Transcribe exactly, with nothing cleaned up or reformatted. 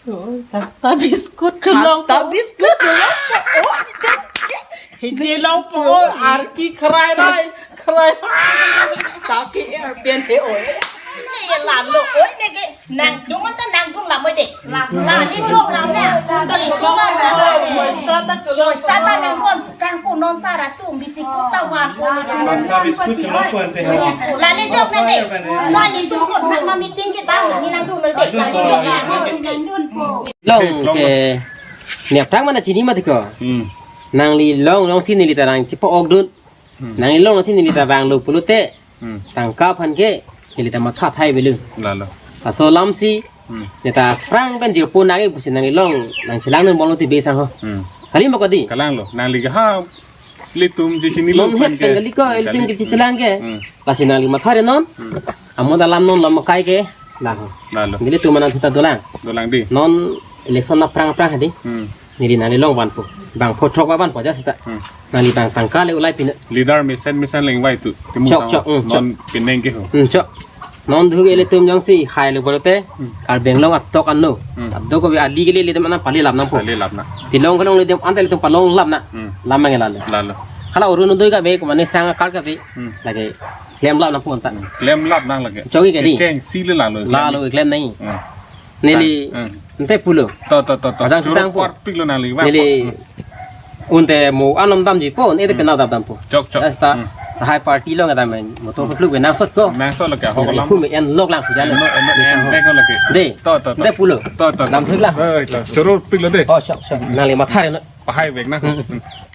Kasta biscuit chelong. Kasta biscuit chelong. Oh, hiji longpo, arki krai rai, krai. Saki air pen he oi. Ne lalo, oi ne ke nangdun ta nangdun lam oi de. Lale jok lam ne. Poisa ta chelong. Poisa ta nangdun. Kangpu non sara tum bisi kota wan ko. Kasta biscuit chelong ko ante ha. Lale jok ne de. Nelitum kot nang ma meeting ke ta ni nangdun ne de. Lale jok ne. Long ke. Nek tang mana chini mati ko. Hmm. Nangli long long si neli ta nang chipo-okdun. Hmm. Nangli long si neli ta vanglo pulote. Hmm. Tangka aphan ke neli ta matha thai avelo. Lalo. Laso alam si. Hmm. Neta prang pen jirpo nang pusi nangli long nang chelangdun bom lote besa ho. Hmm. Kali ma ko di? Kalang lo. Nangli ke ha. Ilitum chichinilo. Non aphan het ke. Pen kali ko, ilitum kali. Ke chichelang ke. Hmm. Lasi nangli matha re non. Hmm. Amo dalam non lam kai ke. Laho. Lalo. Nelitum mana thuta dolang. Dolang di. Non election aphrang aphrang hadi. Hmm. Neli nangli long vanpo. Bang photrok ba vanpo ja sita. Hmm. Nangli bang tangka le ulai pine. Leader mesen mesen lengvai tu. Chok, chok, hmm, non chok. Penang ke ho. Hmm, chok. Non duk ilitum jongsi hai lo pulote. Hmm. Karbi Anglong atok anlo. Hmm. Abdo ko ali ke ilitum mana pali lap nangpo. Pali lap nang. Tilong kelong ilitum anta ilitum palong lap nang. Hmm. Lam mang lalo. Lalo. Hala Orunodoi ka be, kumane sang akar ka be. Hmm. Lake klem lap nangpo anta. Hmm. Klem lap nang lake. Chok ke di. Cheng si le lalo. Lalo klem nang. Hmm. Neli, hmm, ante pulo. To, to, to, to. Ajang choro tang po. Parpik lo nangli. Neli, hmm, unte mo anom damji po, ne de, hmm, penap dam dampo. Chok, chok. Hasta, hmm, hai party lo ngadam men. Motor, hmm, pepluk be nangsot ko. Nangsot lo ke, ho, neli kolam. Kum en lok lang puja lo. Eno, eno, en bek lo ke. De. To, to, to. Ante pulo. To, to, to. Dam thik lang. Oi, to. Choro pik lo de. Oh, chok, chok. Nangli matha re non. Pahai bek na. Hmm. Hmm.